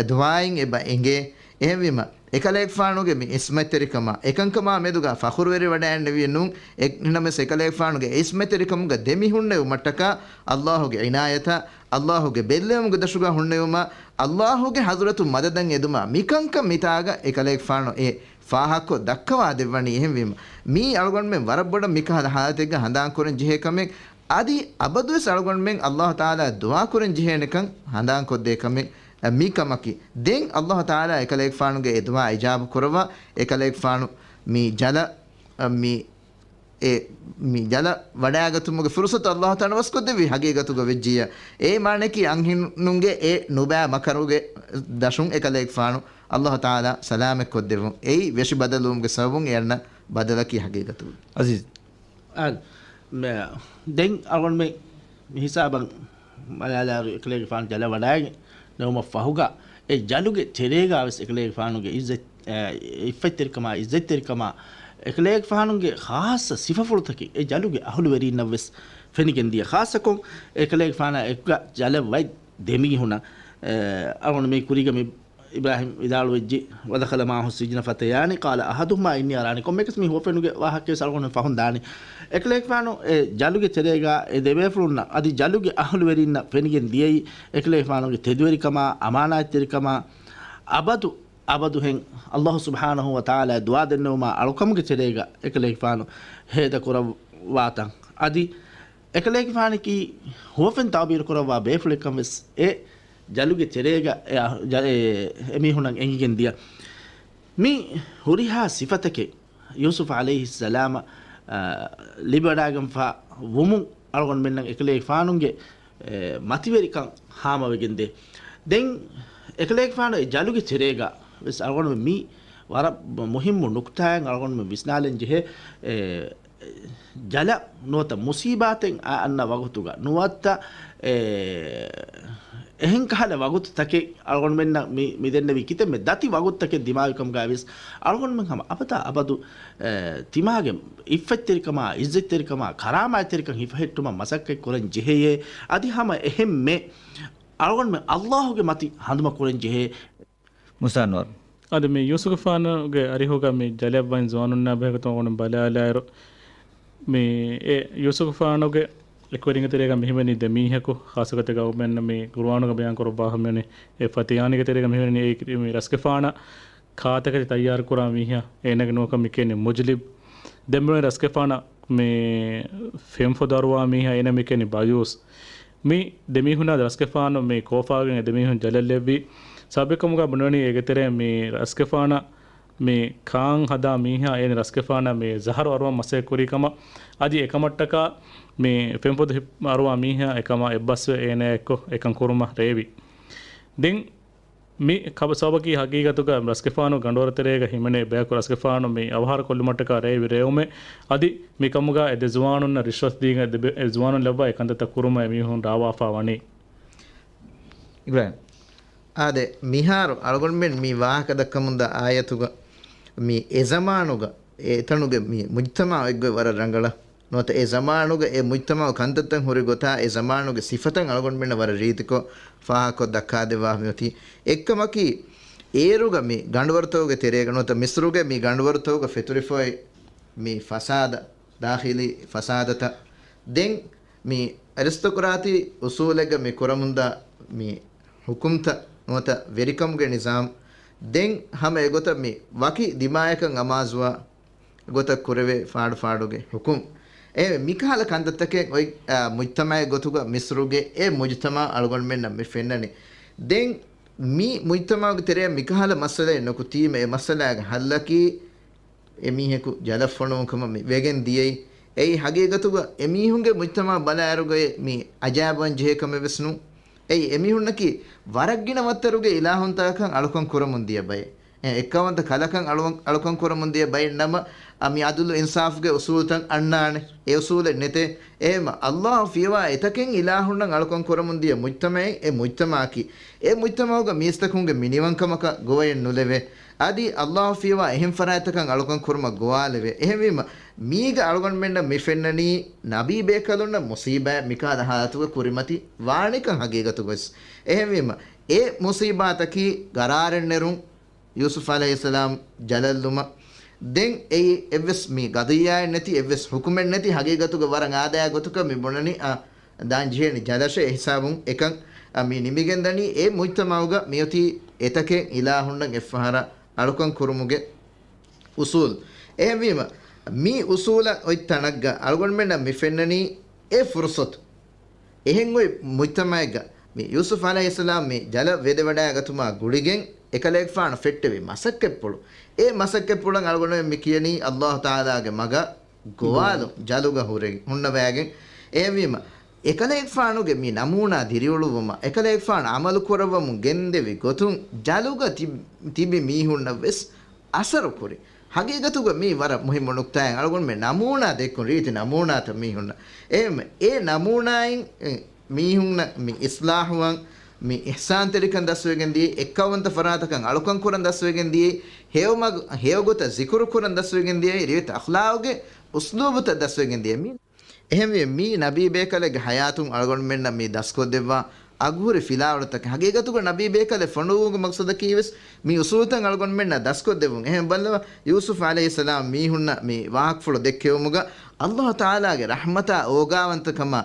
ދުޢާއިން އެބަ އެނގޭ. އެހެންވީމަ، އެކަލޭގެފާނުގެ މި އިސްމަތްތެރިކަމާ، އެކަންކަމާ މެދުގަ ފަޚުރުވެރިވަޑައިގަންނެވިއެއް ނޫން. އެ-، ނަމަވެސް އެކަލޭގެފާނުގެ އިސްމަތްތެރިކަމުގަ ދެމި ހުންނެވުމަށްޓަކާ ﷲގެ ޢިނާޔަތާ، ﷲގެ ބެއްލެވުމުގެ ދަށުގަ ހުންނެވުމާ، ﷲގެ ޙަޟްރަތުން މަދަދަށް އެދުމާ، މިކަންކަން މިތާގަ އެކަލޭގެފާނު އެ ފާހަގަކޮށް ދައްކަވާ ދެއްވަނީ. އެހެންވީމަ، މީ އަޅުގަނޑުމެން ވަރަށް ބޮޑަށް މިކަހަލަ ޙާލަތެއްގަ ހަނދާންކުރަން ޖެހޭ ކަމެއް. އަދި އަބަދުވެސް އަޅުގަނޑުމެން ﷲ ތަޢާލާ ދުޢާ ކުރަން ޖެހޭނެކަން ހަނދާންކޮށްދޭ ކަމެއް މި ކަމަކީ. ދެން ﷲ ތަޢާލާ އެކަލޭގެފާނުގެ އެ ދުޢާ އިޖާބަ ކުރައްވާ، އެކަލޭގެފާނު މި ޖަލަށް، މި، އެ، މި ޖަލަށް ވަޑައިގަތުމުގެ ފުރުޞަތު ﷲ ތަޢާލާ ވަސްކޮށްދެއްވި ހަގީގަތުގަ ވެއްޖިއްޔާ. އެ މާނައަކީ އަންހެނުންގެ އެ ނުބައި މަކަރުގެ ދަށުން އެކަލޭގެފާނު ﷲ ތަޢާލާ ސަލާމަތްކޮށްދެއްވުން. އެއީ ވެށި ބަދަލުވުމުގެ ސަބަބުން އެ އަންނަ ބަދަލަކީ ހަގީގަތުގަ. އަޒީޒް. އާނ. މެ-، ދެން އަޅުގަނޑުމެން މި ހިސާބަށް ބަލާލާއިރު އެކަލޭގެފާނު ޖަލަށް ވަޑައިގެން ނެވުމަށް ފަހުގަ، އެ ޖަލުގެ ތެރޭގަ ވެސް އެކަލޭގެފާނުގެ އިއްޒަތް، އެ، އިއްފަތްތެރިކަމާ، އިއްޒަތްތެރިކަމާ، އެކަލޭގެފާނުގެ ޚާއްޞަ ސިފަފުޅުތަކެއް އެ ޖަލުގެ އަހުލުވެރީންނަށް ވެސް ފެނިގެން ދިޔަ. ޚާއްޞަކޮށް އެކަލޭގެފާނާ އެކުގަ ޖަލަށް ވައި ދެމީހުންނަށް، އެ، އަޅުގަނޑު މީ ކުރީގަ މި އިބްރާހީމް ވިދާޅުވެއްޖެ، ودخل معه السجن فتيان قال أحدهما إني أراني. ކޮންމެއަކަސް މީ ހުވަފެނުގެ ވާހަކަވެސް އަޅުގަނޑު ފަހުން ދާނީ. އެކަލޭގެފާނު އެ ޖަލުގެ ތެރޭގަ އެ ދެބޭފުޅުންނަށް އަދި ޖަލުގެ އަހުލުވެރިންނަށް ފެނިގެން ދިޔައީ އެކަލޭގެފާނުގެ ތެދުވެރިކަމާ، އަމާނާތްތެރިކަމާ، އަބަދު އަބަދުހެން ﷲ ސުބްޙާނަހޫ ވަތަޢާލާ ދުޢާ ދެންނެވުމާ އަޅުކަމުގެ ތެރޭގަ އެކަލޭގެފާނު ހޭދަކުރައްވާތަން. އަދި އެކަލޭގެފާނަކީ ހުވަފެން ތަޢުބީރު ކުރައްވާ ބޭފުޅެއްކަން ވެސް އެ ޖަލުގެ ތެރޭގަ އެ އަ-، ޖަ-، އެ، އެމީހުނަށް އެނގިގެން ދިޔަ. މި ހުރިހާ ސިފަތަކެއް ޔޫސުފް ޢަލައިހިއްސަލާމަށް، އަ، ލިބިވަޑައިގެންފަ ވުމުން އަޅުގަނޑުމެންނަށް އެކަލޭގެފާނުގެ، އެ، މަތިވެރިކަން ހާމަވެގެންދޭ. ދެން އެކަލޭގެފާނު އެ ޖަލުގެ ތެރޭގަ ވެސް އަޅުގަނޑުމެން މީ ވަރަށް މުހިއްމު ނުކްތާއެއް އަޅުގަނޑުމެން ވިސްނާލަން ޖެހޭ. އެ، ޖަލަށް ނުވަތަ މުސީބާތެއް އަ-، އަންނަ ވަގުތުގަ ނުވަތަ، އެ، އެހެން ކަހަލަ ވަގުތުތަކެއް އަޅުގަނޑުމެންނަށް މި، މި ދެންނެވި ކިތަންމެ ދަތި ވަގުތުތަކެއް ދިމާވިކަމުގައި ވެސް އަޅުގަނޑުމެން ހަމަ އަބަދާ އަބަދު، އެ، ތިމާގެ އިއްފަތްތެރިކަމާ، އިއްޒަތްތެރިކަމާ، ކަރާމާތްތެރިކަން ހިފަހެއްޓުމަށް މަސައްކަތް ކުރަން ޖެހެޔޭ. އަދި ހަމަ އެހެންމެ އަޅުގަނޑުމެން ﷲގެ މަތި ހަނދުމަ ކުރަން ޖެހޭ. މުސާ އަންވަރު. އަދި މި ޔޫސުފުގެފާނުގެ އަރިހުގަ މި ޖަލަށް ވަން ޒުވާނުންނާ ބެހޭގޮތުން އަޅުގަނޑު ބަލާލާއިރު، މި އެ ޔޫސުފުގެފާނުގެ އެކުވެރިންގެ ތެރޭގަ މިހިމެނީ ދެ މީހަކު، ޚާއްޞަގޮތެއްގަ އަޅުގަނޑުމެންނަށް މި ޤުރުއާނުގަ ބަޔާން ކުރައްވާފަ މިވަނީ އެ ފަތިޔާނީގެ ތެރޭގަ މިހިމެނީ އެ މި ރަސްގެފާނަށް ކާތަކެތި ތައްޔާރުކުރާ މީހާ، އޭނާގެ ނުވަކަށް މި ކިޔަނީ މުޖްލިބް. ދެން މިވަނީ ރަސްގެފާނަށް މި ފެންފޮދު އަރުވާ މީހާ، އޭނާ މި ކިޔަނީ ބަޔޫސް. މި ދެމީހުންނާ ރަސްގެފާނު މި ކޯފާގެން އެ ދެމީހުން ޖަލަށް ލެއްވި ސަބަބެއްކަމުގަ ބުނެވެނީ އޭގެ ތެރޭ މި ރަސްގެފާނަށް މި ކާން ހަދާ މީހާ އޭނި ރަސްގެފާނަށް މި ޒަހަރު އަރުވަން މަސައްކަތް ކުރި ކަމަށް، އަދި އެކަމަށްޓަކާ މި ފެންފޮދު ހި-، އަރުވާ މީހާ އެކަމަށް އެއްބަސްވެ އޭނާ އެއްކޮށް އެކަން ކުރުމަށް ރޭވި. ދެން މި ކަބަ ސަބަބަކީ ހަގީގަތުގަ ރަސްގެފާނު ގަނޑުވަރު ތެރޭގަ ހިމެނޭ ބަޔަކު ރަސްގެފާނު މި އަވަހާރަ ކޮށްލުމަށްޓަކާ ރޭވި ރޭވުމެއް. އަދި މި ކަމުގަ އެ ދެ ޒުވާނުންނަށް ރިޝްވަތު ދީގެން އެ ދެ ބެ-، އެ ޒުވާނުން ލައްވާ އެ ކަންތައްތައް ކުރުމަށް އެ މީހުން ރާވާފާ ވަނީ. އިބްރާހިމް. އާދެ، މިހާރު އަޅުގަނޑުމެން މި ވާހަކަ ދައްކަމުންދާ އާޔަތުގަ މި އެ ޒަމާނުގަ އެތަނުގެ މި މުޖްތަމަޢު އެއްގޮތް ވަރަށް ރަނގަޅަށް ނުވަތަ އެ ޒަމާނުގަ އެ މުޖްތަމަޢު ކަންތައްތައް ހުރި ގޮތާ އެ ޒަމާނުގެ ސިފަތައް އަޅުގަނޑުމެންނަށް ވަރަށް ރީތިކޮށް ފާހަގަކޮށް ދައްކާދެއްވާ މިއޮތީ. އެއްކަމަކީ، އޭރުގަ މި ގަނޑުވަރުތަކުގެ ތެރޭގަ ނުވަތަ މިސްރުގެ މި ގަނޑުވަރުތަކުގަ ފެތުރިފައި މި ފަސާދަ، ދާޚިލީ ފަސާދަތައް ދެން މި އެރިސްޓޮކްރާތީ އުސޫލެއްގަ މި ކުރަމުންދާ މި ޙުކުމްތައް ނުވަތަ ވެރިކަމުގެ ނިޒާމް ދެން ހަމަ އެގޮތަށް މި ވަކި ދިމާޔަކަށް އަމާޒުވާ ގޮތަށް ކުރެވޭ ފާޑު ފާޑުގެ ޙުކުމް. އެ މިކަހަލަ ކަންތައްތަކެއް އޮތް، އާ، މުޖްތަމަޢެއް ގޮތުގަ މިސްރުގެ އެ މުޖްތަމަޢު އަޅުގަނޑުމެންނަށް މި ފެންނަނީ. ދެން މި މުޖްތަމަޢުގެ ތެރެއަށް މިކަހަލަ މައްސަލައެއް ނުކުތީމަ އެ މައްސަލާގެ ޙައްލަކީ އެ މީހަކު ޖަލަށް ފޮނުވުން ކަމަށް މި ވެގެން ދިޔައީ. އެއީ ހަގީގަތުގަ އެ މީހުންގެ މުޖްތަމަޢަށް ބަލާއިރުގައި މި އަޖައިބުވާން ޖެހޭ ކަމެއް ވެސް ނޫން. އެއީ އެމީހުންނަކީ ވަރަށް ގިނަ ވައްތަރުގެ އިލާހުންތަކަކަށް އަޅުކަން ކުރަމުން ދިޔަ ބައެއް. އެ އެއްކައުވަންތަ ކަލަކަށް އަޅުވަން-، އަޅުކަން ކުރަމުން ދިޔަ ބައެއް ނަމަ، އަ، މި ޢަދުލު އިންސާފުގެ އުސޫލުތައް އަންނާނެ. އެ އުސޫލެއް ނެތޭ. އެހެންމަ ﷲ ފިޔަވާ އެތަކެއް އިލާހުންނަށް އަޅުކަން ކުރަމުން ދިޔަ މުޖްތަމަޢެއް އެ މުޖްތަމަޢަކީ. އެ މުޖްތަމަޢުގަ މީސްތަކުންގެ މިނިވަންކަމަކަށް ގޮވައެއް ނުލެވޭ. އަދި ﷲ ފިޔަވާ އެހެން ފަރާތްތަކަށް އަޅުކަން ކުރުމަށް ގޮވާލެވޭ. އެހެންވީމަ، މީގަ އަޅުގަނޑުމެންނަށް މި ފެންނަނީ ނަބީ ބޭކަލުންނަށް މުޞީބާތް މިކަހަލަ ޙާލަތުގަ ކުރިމަތި ވާނެކަން ހަގީގަތުގަވެސް. އެހެންވީމަ، އެ މުޞީބާތަކީ ގަރާރެއްނެރުން، ޔޫސުފް ޢަލައިހިއްސަލާމް ޖަލަށްލުމަށް ދެން އެއީ އެއްވެސް މި ގަޟިއްޔާއެއް ނެތި، އެއްވެސް ޙުކުމެއް ނެތި، ހަގީގަތުގަ ވަރަށް އާދަޔާ ގޮތަކަށް މި ބުނަނީ، އާ، ދާން ޖެހޭނީ ޖަލަށޭ. އެހިސާބުން އެކަން، އާ، މި ނިމިގެންދަނީ އެ މުޖްތަމަޢުގަ މިއޮތީ އެތަކެއް އިލާހުންނަށް އެއްފަހަރަށް އަޅުކަން ކުރުމުގެ އުސޫލް. އެހެންވީމަ، މި އުސޫލަށް އޮތް ތަނަށްގަ އަޅުގަނޑުމެންނަށް މި ފެންނަނީ އެ ފުރުޞަތު. އެހެން އޮތް މުޖްތަމަޢެއްގަ މި ޔޫސުފް ޢަލައިހިއްސަލާމް މި ޖަލަށް ވެދެވަޑައިގަތުމާ ގުޅިގެން އެކަލޭގެފާނު ފެއްޓެވި މަސައްކަތްޕުޅު. އެ މަސައްކަތްޕުޅަށް އަޅުގަނޑުމެން މި ކިޔަނީ ﷲ ތަޢާލާގެ މަގަށް ގޮވާލުން، ޖަލުގަ ހުރެގެން ހުންނަވައިގެން. އެހެންވީމަ، އެކަލޭގެފާނުގެ މި ނަމޫނާ ދިރިއުޅުއްވުމަށް، އެކަލޭގެފާނު ޢަމަލު ކުރައްވަމުން ގެންދެވި ގޮތުން ޖަލުގަ ތި-، ތިބި މީހުންނަށް ވެސް އަސަރު ކުރި. ހަގީގަތުގަ މީ ވަރަށް މުހިއްމު ނުކްތާއެއް. އަޅުގަނޑުމެން ނަމޫނާ ދެއްކުން ރީތި ނަމޫނާތައް މީހުންނަށް. އެ، އެ ނަމޫނާއިން، އެ، މީހުންނަށް މި އިޞްލާޙުވާން، މި އިޙްސާންތެރިކަން ދަސްވެގެން ދިޔައީ، އެއްކައުވަންތަ ފަރާތަކަށް އަޅުކަން ކުރަން ދަސްވެގެން ދިޔައީ، ހެޔޮ މަގު، ހެޔޮ ގޮތަށް ޒިކުރު ކުރަން ދަސްވެގެން ދިޔައީ، ރީތި އަޚްލާޤުގެ އުސްލޫބުތައް ދަސްވެގެން ދިޔައީ. މި އެހެންވެ، މީ ނަބީ ބޭކަލެއްގެ ޙަޔާތުން އަޅުގަނޑުމެންނަށް މި ދަސްކޮށްދެއްވާ އަގުހުރި ފިލާވަޅުތަކެއް. ހަގީގަތުގަ ނަބީ ބޭކަލެއް ފޮނުވުމުގެ މަޤްޞަދަކީ ވެސް މި އުސޫލުތައް އަޅުގަނޑުމެންނަށް ދަސްކޮށްދެއްވުން. އެހެން ބައްލަވާ، ޔޫސުފް ޢަލައިހިއްސަލާމް މީހުންނަށް މި ވާހަކަފުޅު ދެއްކެވުމުގަ، ﷲ ތަޢާލާގެ ރަޙްމަތާ އޯގާވަންތަކަމާ،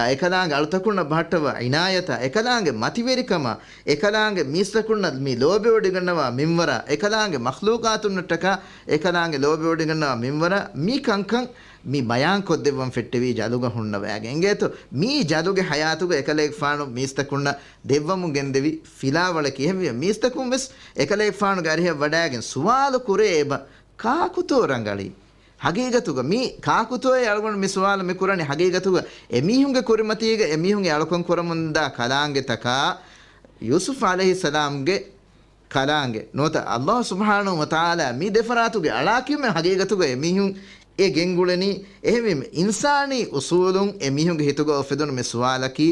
އެކަލާނގެ އަޅުތަކުންނަށް ބަހައްޓަވާ ޢިނާޔަތާ، އެކަލާނގެ މަތިވެރިކަމާ، އެކަލާނގެ މީސްތަކުންނަށް މި ލޯބިވޮޑިގަންނަވާ މިންވަރާ، އެކަލާނގެ މަޚްލޫޤާތުންނަށްޓަކާ އެކަލާނގެ ލޯބިވޮޑިގަންނަވާ މިންވަރާ، މި ކަންކަން މި ބަޔާންކޮށްދެއްވަން ފެއްޓެވީ ޖަލުގަ ހުންނަވައިގެން. އިނގޭތޯ، މީ ޖަލުގެ ޙަޔާތުގަ އެކަލޭގެފާނު މީސްތަކުންނަށް ދެއްވަމުން ގެންދެވި ފިލާވަޅަކީ. އެހެންވެ، މީސްތަކުން ވެސް އެކަލޭގެފާނުގެ އަރިހަށް ވަޑައިގެން ސުވާލު ކުރޭ އެބަ، ކާކުތޯ ރަނގަޅީ؟ ހަގީގަތުގަ މީ ކާކުތޯއޭ އަޅުގަނޑު މި ސުވާލު މި ކުރަނީ؟ ހަގީގަތުގަ އެމީހުންގެ ކުރިމަތީގަ އެމީހުން އެ އަޅުކަން ކުރަމުންދާ ކަލާނގެތަކާ ޔޫސުފް ޢަލައިހިއްސަލާމްގެ ކަލާނގެ ނުވަތަ ﷲ ސުބްޙާނަހޫ ވަތަޢާލާ މި ދެފަރާތުގެ އަޅާކީމެ ހަގީގަތުގަ އެމީހުން އެ ގެންގުޅެނީ. އެހެންވީމަ، އިންސާނީ އުސޫލުން އެމީހުންގެ ހިތުގަ އުފެދުނު މި ސުވާލަކީ،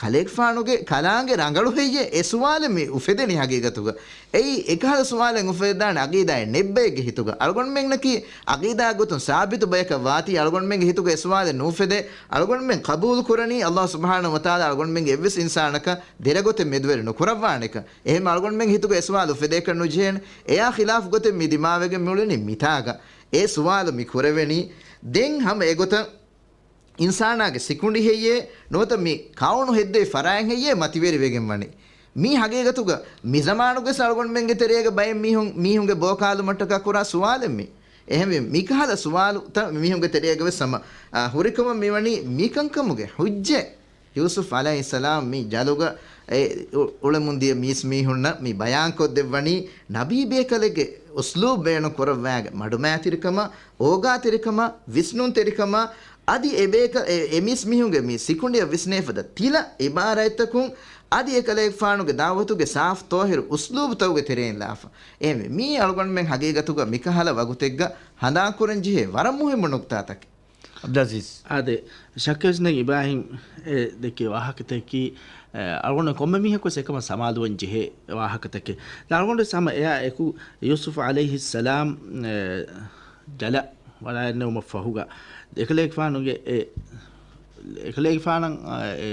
ކަލޭގެފާނުގެ ކަލާނގެ ރަނގަޅު ހެއްޔޭ؟ އެ ސުވާލެއް މި އުފެދެނީ ހަގީގަތުގަ. އެއީ އެކަހަލަ ސުވާލެއް އުފެދާނެ އަގީދާއެއް ނެތް ބައެއްގެ ހިތުގަ. އަޅުގަނޑުމެންނަކީ އަގީދާ ގޮތުން ސާބިތު ބަޔަކަށް ވާތީ، އަޅުގަނޑުމެންގެ ހިތުގަ އެ ސުވާލެއް ނުއުފެދޭ. އަޅުގަނޑުމެން ޤަބޫލު ކުރަނީ ﷲ ސުބްޙާނަހޫ ވަތަޢާލާ އަޅުގަނޑުމެންގެ އެއްވެސް އިންސާނަކަށް ދެރަ ގޮތެއް މެދުވެރި ނުކުރައްވާނެކަން. އެހެން އަޅުގަނޑުމެންގެ ހިތުގަ އެ ސުވާލު އުފެދޭކަށް ނުޖެހޭނެ. އެއާ ޚިލާފު ގޮތެއް މި ދިމާވެގެން މިއުޅެނީ މިތާގަ. އެ ސުވާލު މި ކުރެވެނީ. ދެން ހަމަ އެގޮތަށް އިންސާނާގެ ސިކުނޑި ހެއްޔޭ؟ ނުވަތަ މި ކައުނު ހެއްދެވި ފަރާތް ހެއްޔޭ މަތިވެރިވެގެން ވަނީ؟ މީ ހަގީގަތުގަ މި ޒަމާނުގެ ސަޅުގަނޑުމެންގެ ތެރޭގަ ބައެއް މީހުން، މީހުންގެ ބޯކާލުމަށްޓަކާ ކުރާ ސުވާލެއް މީ. އެހެންވެ، މިކަހަލަ ސުވާލުތައް މީހުންގެ ތެރޭގަ ވެސް ހަމަ، އާ، ހުރިކަމަށް މިވަނީ މިކަންކަމުގެ ޙުއްޖަތް. ޔޫސުފް ޢަލައިހިއްސަލާމް މި ޖަލުގަ އެ އު-، އުޅެމުންދިޔަ މީސްމީހުންނަށް މި ބަޔާންކޮށްދެއްވަނީ ނަބީ ބޭކަލެއްގެ އުސްލޫބް ބޭނުން ކުރައްވާގެ މަޑުމައިތިރިކަމާ، އޯގާތެރިކަމާ، ވިސްނުންތެރިކަމާ، އަދި އެބޭކަ-، އެ-، އެ މީސް މީހުންގެ މި ސިކުނޑިއަށް ވިސްނޭފަދަ ތިލަ އިބާރާތްތަކުން، އަދި އެކަލޭގެފާނުގެ ދަޢުވަތުގެ ސާފު ޠާހިރު އުސްލޫބުތަކުގެ ތެރެއިން ލާފަ. އެހެންވެ، މީ އަޅުގަނޑުމެން ހަގީގަތުގަ މިކަހަލަ ވަގުތެއްގަ ހަނދާންކުރަން ޖެހޭ ވަރަށް މުހިއްމު ނުކުތާތަކެއް. އަބްދުލްއަޒީޒް. އާދެ، ޝައްކެވެސް ނެތް އިބްރާހިމް އެ ދެއްކޭ ވާހަކަތަކީ، އެ، އަޅުގަނޑު ކޮންމެ މީހަކުވެސް އެކަމަށް ސަމާލުވަން ޖެހޭ ވާހަކަތަކެއް. ދެން އަޅުގަނޑުވެސް ހަމަ އެއާ އެކު ޔޫސުފް ޢަލައިހިއްސަލާމް، އެ، ޖަލަށް ވަޑައިގެންނެވުމަށް ފަހުގަ، އެކަލޭގެފާނުގެ އެ، އެކަލޭގެފާނަށް، އެ،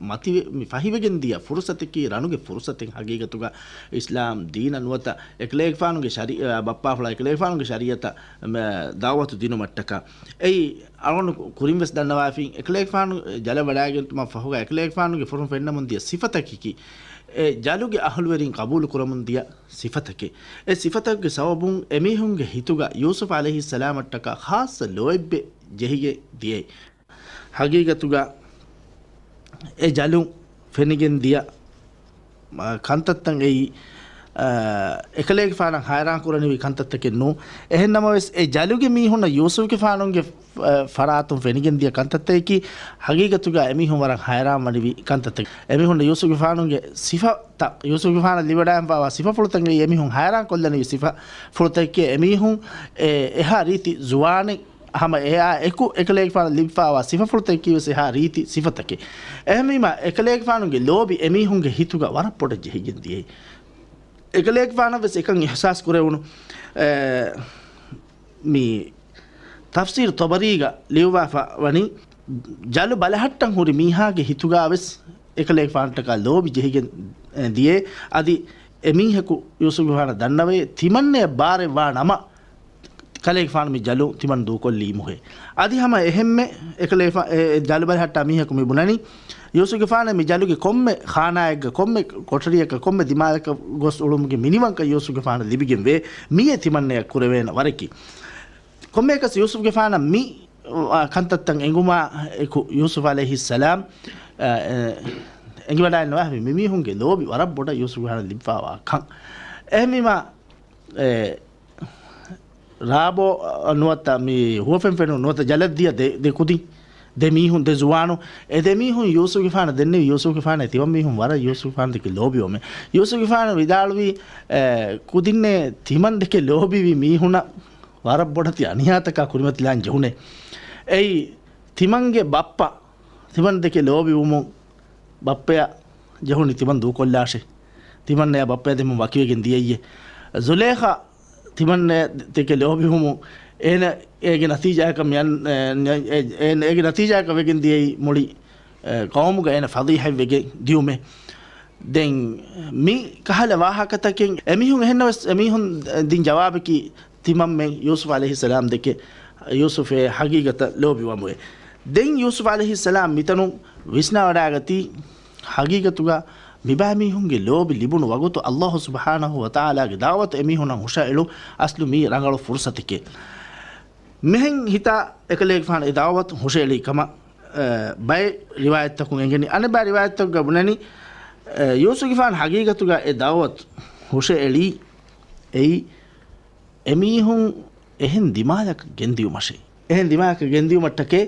މަތިވެ-، މި ފަހިވެގެން ދިޔަ ފުރުސަތަކީ ރަނުގެ ފުރުސަތެއް ހަގީގަތުގަ. އިސްލާމް ދީނަށް ނުވަތަ އެކަލޭގެފާނުގެ ޝަރީ-، އަ، ބައްޕާފުޅާ އެކަލޭގެފާނުގެ ޝަރީޢަތަށް، މަ، ދަޢުވަތު ދިނުމަށްޓަކާ. އެއީ އަޅުގަނޑު ކުރިން ވެސް ދަންނަވާފިން، އެކަލޭގެފާނު ޖަލަށް ވަޑައިގެން ދިއުމަށް ފަހުގަ އެކަލޭގެފާނުގެ ފުރުން ފެންނަމުން ދިޔަ ސިފަތަކަކީ، އެ ޖަލުގެ އަހުލުވެރިން ޤަބޫލު ކުރަމުން ދިޔަ ސިފަތަކެއް. އެ ސިފަތަކުގެ ސަބަބުން އެމީހުންގެ ހިތުގަ ޔޫސުފް ޢަލައިހިއްސަލާމަށްޓަކާ ޚާއްޞަ ލޯތްބެއް ޖެހިގެން ދިޔައީ. ހަގީގަތުގަ އެ ޖަލު ފެނިގެން ދިޔަ، އަ، ކަންތައްތައް އެއީ، އަ، އެކަލޭގެފާނަށް ހައިރާން ކުރަނިވި ކަންތައްތަކެއް ނޫން. އެހެން ނަމަވެސް، އެ ޖަލުގެ މީހުންނަށް ޔޫސުފްގެފާނުގެ، އަ، ފަރާތުން ފެނިގެން ދިޔަ ކަންތައްތަކަކީ، ހަގީގަތުގަ އެމީހުން ވަރަށް ހައިރާން ވަނިވި ކަންތައްތަކެއް. އެމީހުންނަށް ޔޫސުފްގެފާނުގެ ސިފަތައް، ޔޫސުފްގެފާނަށް ލިބިވަޑައިގެންފާވާ ސިފަފުޅުތައް އެއީ އެމީހުން ހައިރާން ކޮށްލަނިވި ސިފަފުޅުތަކެއް. އެމީހުން އެ-، އެހާ ރީތި ޒުވާނެއް ހަމަ އެއާ އެކު އެކަލޭގެފާނަށް ލިބިފާވާ ސިފަފުޅުތަކަކީ ވެސް އެހާ ރީތި ސިފަތަކެއް. އެހެންވީމަ، އެކަލޭގެފާނުގެ ލޯބި އެމީހުންގެ ހިތުގަ ވަރަށް ބޮޑަށް ޖެހިގެން ދިޔައީ. އެކަލޭގެފާނަށް ވެސް އެކަން އިޙްސާސް ކުރެވުނު، އެ، މި ތަފްސީރު ޠަބަރީގަ ލިޔުއްވާފަ ވަނީ، ޖަލު ބަލަހައްޓަން ހުރި މީހާގެ ހިތުގަ ވެސް އެކަލޭގެފާނަށްޓަކާ ލޯބި ޖެހިގެން، އެ، ދިޔައޭ. އަދި އެމީހަކު ޔޫސުފްގެފާނަށް ދަންނަވައޭ، ތިމަންނަޔަށް ބާރެއްވާ ނަމަ، ކަލޭގެފާނު މި ޖަލު ތިމަން ދޫކޮށްލީމުހޭ. އަދި ހަމަ އެހެންމެ އެކަލޭގެފާ-، އެ، އެ ޖަލު ބަލަހައްޓާ މީހަކު މި ބުނަނީ، ޔޫސުފްގެފާނަށް މި ޖަލުގެ ކޮންމެ ޚާނާއެއްގަ، ކޮންމެ ކޮޓަރިއަކަށް، ކޮންމެ ދިމާލަކަށް ގޮސް އުޅުމުގެ މިނިވަންކަން ޔޫސުފްގެފާނަށް ލިބިގެންވޭ. މިއޭ ތިމަންނަޔަށް ކުރެވޭނެ ވަރަކީ. ކޮންމެއަކަސް ޔޫސުފްގެފާނަށް މި، އާ، ކަންތައްތައް އެނގުމާ އެކު ޔޫސުފް ޢަލައިހިއްސަލާމް، އާ، އެ، އެނގިވަޑައިގެންނަވާފި މި މީހުންގެ ލޯބި ވަރަށް ބޮޑަށް ޔޫސުފްގެފާނަށް ލިބިފާވާ ކަން. އެހެންވީމާ، އެ، ރާބޯ ނުވަތަ މި ހުވަފެން ފެނުނު ނުވަތަ ޖަލަށްދިޔަ ދެ، ދެ ކުދިން، ދެ މީހުން، ދެ ޒުވާނު، އެ ދެ މީހުން ޔޫސުފްގެފާނަށް ދެންނެވި، ޔޫސުފްގެފާނަށް ތިމަން މީހުން ވަރަށް ޔޫސުފްގެފާނު ދެކެ ލޯބިވަމެ. ޔޫސުފްގެފާނު ވިދާޅުވީ، އެ، ކުދިންނޭ ތިމަން ދެކެ ލޯބިވި މީހުނަށް ވަރަށް ބޮޑަތި އަނިޔާތަކާ ކުރިމަތިލާން ޖެހުނޭ. އެއީ ތިމަންގެ ބައްޕަ ތިމަން ދެކެ ލޯބިވުމުން ބައްޕަޔަށް ޖެހުނީ ތިމަން ދޫކޮށްލާށޭ. ތިމަންނަޔާ ބައްޕަޔާ ދެމުން ވަކިވެގެން ދިޔައީ. ޒުލޭޚާ ތިމަންނަ ދެކެ ލޯބިވުމުން އޭނަ އޭގެ ނަތީޖާއަކަށް މި އަން-، އެ، އެ، އޭނަ އޭގެ ނަތީޖާއަކަށް ވެގެން ދިޔައީ މުޅި، އެ، ޤައުމުގަ އޭނަ ފަޟީޙަތްވެގެން ދިޔުމޭ. ދެން މި ކަހަލަ ވާހަކަތަކެއް އެމީހުން އެހެންނަމަވެސް އެމީހުން ދިން ޖަވާބަކީ ތިމަންމެން ޔޫސުފް ޢަލައިހިއްސަލާމް ދެކެ ޔޫސުފޭ ޙަޤީޤަތަށް ލޯބިވަމުވެ. ދެން ޔޫސުފް ޢަލައިހިއްސަލާމް މިތަނުން ވިސްނާވަޑައިގަތީ ޙަޤީޤަތުގަ މިބައިމީހުންގެ ލޯބި ލިބުނު ވަގުތު ﷲ ސުބްޙާނަހޫ ވަތަޢާލާގެ ދަޢުވަތު އެމީހުނަށް ހުށައެޅު އަސްލު މީ ރަނގަޅު ފުރުޞަތެކޭ. މިހެން ހިތާ އެކަލޭގެފާނު އެ ދަޢުވަތު ހުށައެޅީ ކަމަށް، އަ، ބައެއް ރިވާޔަތްތަކުން އެނގެނީ. އަނެއް ބައެއް ރިވާޔަތްތަކުގަ ބުނަނީ، އަ، ޔޫސުފްގެފާނު ޙަޤީޤަތުގަ އެ ދަޢުވަތު ހުށައެޅީ އެއީ އެމީހުން އެހެން ދިމާލަކަށް ގެންދިއުމަށޭ. އެހެން ދިމާލަކަށް ގެންދިއުމަށްޓަކައި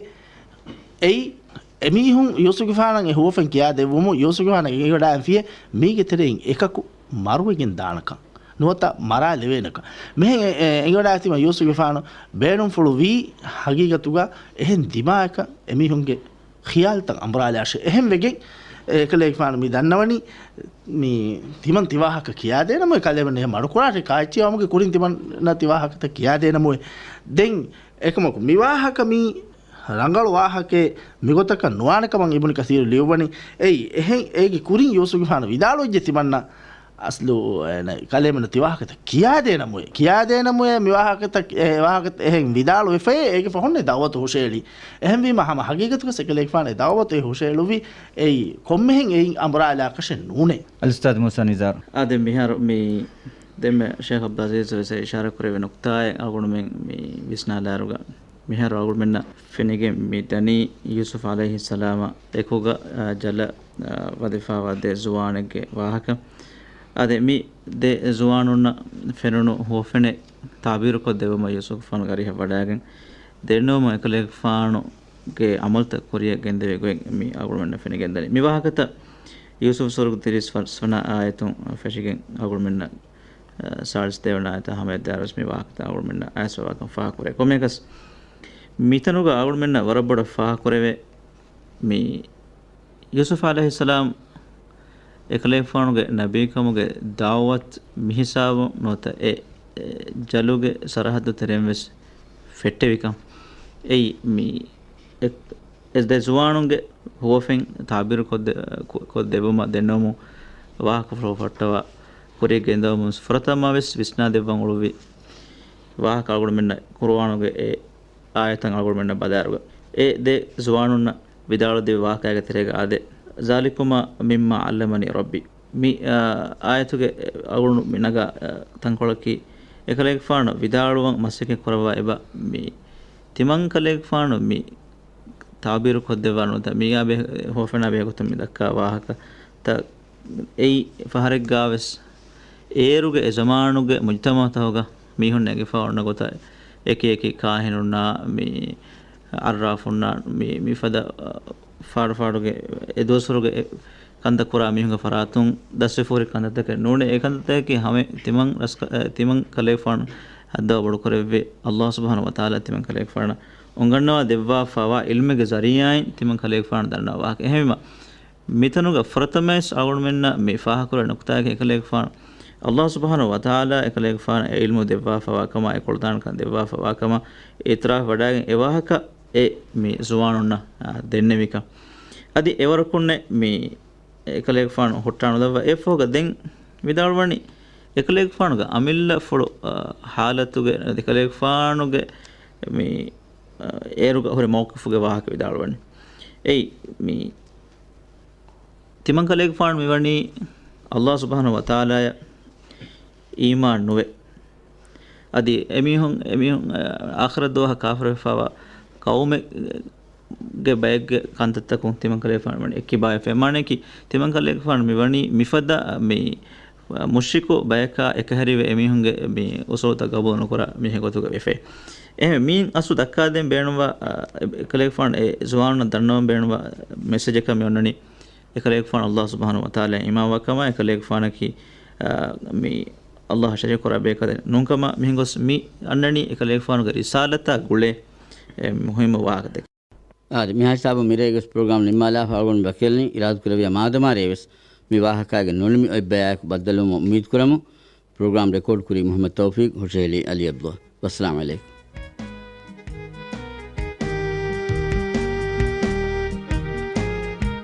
އެއީ، އެމީހުން ޔޫސުފްގެފާނަށް އެ ހުވަފެން ކިޔާދެއްވުމުން ޔޫސުފްގެފާނަށް އެނގިވަޑައިގެންފިޔޭ މީގެ ތެރެއިން އެކަކު މަރުވެގެން ދާނެކަން ނުވަތަ މަރާލެވޭނެކަން. މިހެން އެ، އެ، އެނގިވަޑައިގަތީމަ ޔޫސުފްގެފާނު ބޭނުންފުޅު ވީ ޙަޤީޤަތުގަ އެހެން ދިމާއަކަށް އެމީހުންގެ ޚިޔާލުތައް އަނބުރާލާށޭ. އެހެން ވެގެން އެކަލޭގެފާނު މި ދަންނަވަނީ މި ތިމަން ތިވާހަކަ ކިޔާދޭނަމުއޭ، ކަލޭމެން އެހެން މަޑުކުރާށޭ، ކާއެއްޗެއް ވަމުގެ ކުރިން ތިމަންނަށް ތިވާހަކަތައް ކިޔާދޭނަމުއޭ. ދެން އެކަމަކު މި ވާހަކަ މީ ރަނގަޅު ވާހަކައެއް މިގޮތަކަށް ނުވާނެ ކަމަށް އިބްނު ކަސީރު ލިޔުއްވަނީ. އެއީ، އެހެން އޭގެ ކުރިން ޔޫސުފްގެފާނު ވިދާޅުވެއްޖެ ތިމަންނަށް އަސްލު، އޭނަ، ކަލޭމެންނަށް ތިވާހަކަތައް ކިޔާދޭނަމުއޭ، ކިޔާދޭނަމުއޭ މި ވާހަކަތައް، އެ ވާހަކަތައް އެހެން ވިދާޅުވެފައޭ، އޭގެ ފަހުން އެ ދަޢުވަތު ހުށައެޅީ. އެހެންވީމަ ހަމަ ޙަޤީޤަތުގަ އެކަލޭގެފާނު އެ ދަޢުވަތު އެ ހުށައެޅުއްވީ އެއީ ކޮންމެހެން އެއިން އަނބުރާލާކަށެއް ނޫނޭ. އަލްއުސްތާޛު މޫސާ ނިޒާރު. އާ، ދެން މިހާރު މި ދެންމެ ޝޭޚް އަބްދުލް ޢަޒީޒް ވެސް އިޝާރާތް ކުރެވި ނުކްތާއެއް އަޅުގަނޑުމެން މި ވިސްނާލާއިރުގަ މިހާރު އަޅުގަނޑުމެންނަށް ފެނިގެން މި ދަނީ ޔޫސުފް ޢަލައިހިއްސަލާމާ އެކުގަ، އާ، ޖަލަށް، އާ، ވަދެފާވާ ދެ ޒުވާނެއްގެ ވާހަކަ. އާދެ، މި ދެ ޒުވާނުންނަށް ފެނުނު ހުވަފެނެއް ތާބީރުކޮށްދެއްވުމަށް ޔޫސުފުގެފާނު އަރިހަށް ވަޑައިގެން ދެންނެވުމަށް އެކަލޭގެފާނުގެ އަމަލުތައް ކުރިޔަށް ގެންދެވި ގޮތް މި އަޅުގަނޑުމެންނަށް ފެނިގެންދަނީ. މި ވާހަކަތައް ޔޫސުފު ސޫރަ ތިރީސް ފަސްވަނަ އާޔަތުން ފެށިގެން އަޅުގަނޑުމެންނަށް، އަ، ސާޅީސް ތޭވަނަ އާޔަތާ ހަމަޔަށް ދާއިރުވެސް މި ވާހަކަތައް އަޅުގަނޑުމެންނަށް އައިސްފަވާކަން ފާހަގަކުރޭ. ކޮންމެއަކަސް މިތަނުގަ އަޅުގަނޑުމެންނަށް ވަރަށް ބޮޑަށް ފާހަގަކުރެވޭ މި ޔޫސުފް ޢަލައިހިއްސަލާމް އެކަލޭގެފާނުގެ ނަބީކަމުގެ ދަޢުވަތު މިހިސާބުން ނުވަތަ އެ، އެ ޖަލުގެ ސަރަހައްދު ތެރެއިން ވެސް ފެއްޓެވިކަން. އެއީ މި އެ، އެ ދެ ޒުވާނުންގެ ހުވަފެން ތާބީރު ކޮށްދެ-، ކޮ-، ކޮށްދެއްވުމަށް ދެންނެވުމުން ވާހަކަފުޅު ފައްޓަވާ ކުރިއަށް ގެންދަވަމުން ފުރަތަމަ ވެސް ވިސްނާދެއްވަން އުޅުއްވި ވާހަކަ އަޅުގަނޑުމެންނަށް ޤުރުއާނުގެ އެ އާޔަތަށް އަޅުގަނޑުމެންނަށް ބަލާއިރުގަ އެ ދެ ޒުވާނުންނަށް ވިދާޅުދެއްވި ވާހަކައިގެ ތެރޭގަ އާދެ، ذلكما مما علمني ربي. މި، އާ، އާޔަތުގެ އަޅުގަނޑު މި ނަގާ، އާ، ތަންކޮޅަކީ، އެކަލޭގެފާނު ވިދާޅުވަން މަސައްކަތް ކުރައްވާ އެބަ މި ތިމަން ކަލޭގެފާނު މި ތާބީރު ކޮށްދެއްވާ ނުވަތަ މީގާ ބެ-، ހުވަފެނާ ބެހޭގޮތުން މި ދައްކާ ވާހަކަ ތަ-، އެއީ ފަހަރެއްގާވެސް އޭރުގެ އެ ޒަމާނުގެ މުޖްތަމަޢުތަކުގަ މީހުން އެނގިފަ އޮންނަ ގޮތަށް އެކި އެކި ކާހިނުންނާ މި އައްރާފުންނާ މި، މިފަދަ، އަ، ފާޑު ފާޑުގެ އެ ދުވަސްވަރުގެ އެ ކަންތައް ކުރާ މީހުންގެ ފަރާތުން ދަސްވެފަ ހުރި ކަންތައްތަކެއް ނޫނޭ. އެ ކަންތައްތަކަކީ ހަމަ ތިމަން ރަސްކަ-، އަ، ތިމަން ކަލޭގެފާނު ހައްދަވާ ބޮޑުކުރެއްވި ﷲ ސުބްޙާނަހޫ ވަތަޢާލާ ތިމަން ކަލޭގެފާނަށް އޮންގަންނަވާ ދެއްވާފަވާ ޢިލްމެއްގެ ޒަރީޢާއިން ތިމަން ކަލޭގެފާނު ދަންނަވާ ވާހަކަ. އެހެންވީމަ، މިތަނުގަ ފުރަތަމަވެސް އަޅުގަނޑުމެންނަށް މި ފާހަގަކުރެވޭ ނުކުތާއަކީ އެކަލޭގެފާނު ﷲ ސުބްޙާނަހޫ ވަތަޢާލާ އެކަލޭގެފާނަށް އެ ޢިލްމު ދެއްވާފަވާ ކަމާ، އެ ކުޅަދާނަކަން ދެއްވާފަވާ ކަމަށް އިޢުތިރާފް ވަޑައިގެން އެ ވާހަކަ އެ މި ޒުވާނުންނަށް، އާ، ދެންނެވިކަން. އަދި އެވަރަކުންނެއް މި އެކަލޭގެފާނު ހުއްޓާނުލައްވާ އެއަށްފަހުގަ ދެން ވިދާޅުވަނީ އެކަލޭގެފާނުގެ އަމިއްލަފުޅު، އާ، ޙާލަތުގެ އެކަލޭގެފާނުގެ މި، އާ، އޭރުގަ ހުރި މައުޤިފުގެ ވާހަކަ ވިދާޅުވަނީ. އެއީ މި ތިމަން ކަލޭގެފާނު މިވަނީ ﷲ ސުބްޙާނަހޫ ވަތަޢާލާއަށް އީމާން ނުވެ، އަދި އެމީހުން، އެމީހުން، އާ، އާޚިރަތް ދުވަހަށް ކާފަރުވެފަވާ ޤައުމެއްގެ ބައެއްގެ ކަންތައްތަކުން ތިމަން ކަލޭގެފާނު ވަނީ އެއްކިބާވެފަ. މާނައަކީ، ތިމަން ކަލޭގެފާނު މިވަނީ މިފަދަ މި މުޝްރިކު ބަޔަކާ އެކަހެރިވެ އެމީހުންގެ މި އުސޫލުތައް ގަބޫލު ނުކުރާ މީހެއް ގޮތުގަ ވެފައި. އެހެން މިއިން އަސްލު ދައްކާދޭން ބޭނުންވާ، އަ، އެކަލޭގެފާނު އެ ޒުވާނުންނަށް ދަންނަވަން ބޭނުންވާ މެސެޖަކަށް މި އޮންނަނީ. އެކަލޭގެފާނު ﷲ ސުބްޙާނަހޫ ވަތަޢާލާ އީމާންވާ ކަމާ، އެކަލޭގެފާނަކީ، އާ، މި ﷲ އަށް ޝަރީކު ކުރާ ބޭކަލެއް ނޫން ކަމާ. މިހެން ގޮސް މި އަންނަނީ އެކަލޭގެފާނުގެ ރިސާލަތާ ގުޅޭ އެ މުހިއްމު ވާހަކަތަކެއް. އާދެ، މިހާ ހިސާބުން މިރޭގެ ޕްރޮގްރާމް ނިންމާލާފަ އަޅުގަނޑު ވަކިވެލިން އިރާދަކުރެއްވިޔާ މާދަމާ ރޭވެސް މި ވާހަކާގެ ނުނިމި އޮތް ބަޔާއެކު ބައްދަލުވުމަށް އުއްމީދުކުރަމު. ޕްރޮގްރާމް ރެކޯޑް ކުރީ މުޙައްމަދު ތައުފީޤް، ހުށަހެޅީ އަލީ ޢަބްދުﷲ. ވައްސަލާމް ޢަލައިކުމް.